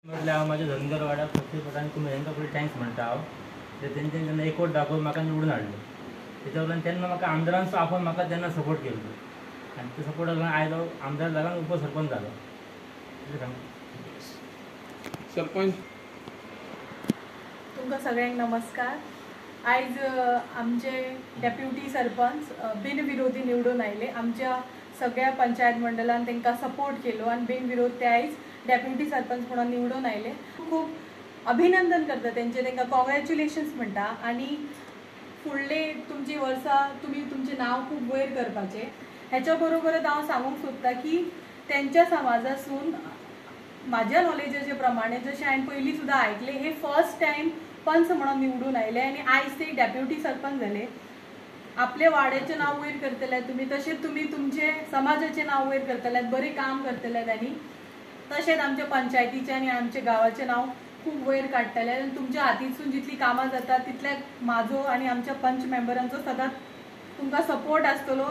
म्हटल्यार हांव म्हाज्या धनगरवाड्याक पक्षी आनी हेंकां पयलीं thanks म्हणटा हांव. तेंच्यांनी जेन्ना एकवट दाखोवन म्हाका निवडून हाडलो तेच्या उपरांत तेन्ना म्हाका आमदारान आपोवन म्हाका तेन्ना सपोर्ट केलो आनी ते सपोर्ट आयज हांव आमदार जालो आनी उपसरपंच जालो. सरपंच. तुमकां सगळ्यांक नमस्कार. आयज आमचे डेप्युटी सरपंच बिनविरोधी निवडून आयले. आमच्या सगळ्या पंचायत मंडळान तांकां सपोर्ट केलो आनी बिनविरोध ते आयज डेप्युटी सरपंच म्हणून निवडून आयले. खूब अभिनंदन करता तेंचे, तांकां कॉंग्रेच्युलेशन्स म्हणटा आनी फुडले तुमची वर्सां तुमी तुमचें नांव खूब वयर करपाचें. हेच्या बरोबरच हांव सांगूंक सोदता की तेंच्या समाजासून म्हाज्या नॉलेजाचे प्रमाणे जशें हांवें पयलीं सुद्दां आयकलें, हे फर्स्ट टायम पंच म्हणून निवडून आयले आनी आयज ते डेप्युटी सरपंच जाले. आपल्या वाड्याचें नांव वयर करतले तुमी, तशेंच तुमी तुमचे समाजाचें नांव वयर करतले, बरें काम करतले आनी तशेंच आमच्या पंचायतीचें आनी आमच्या गांवाचें नांव खूब वयर काडटले आनी तुमच्या हातीसून जितली कामां जाता तितल्या म्हाजो आनी आमच्या पंच मेंबरांचो सदांच तुमकां सपोर्ट आसतलो.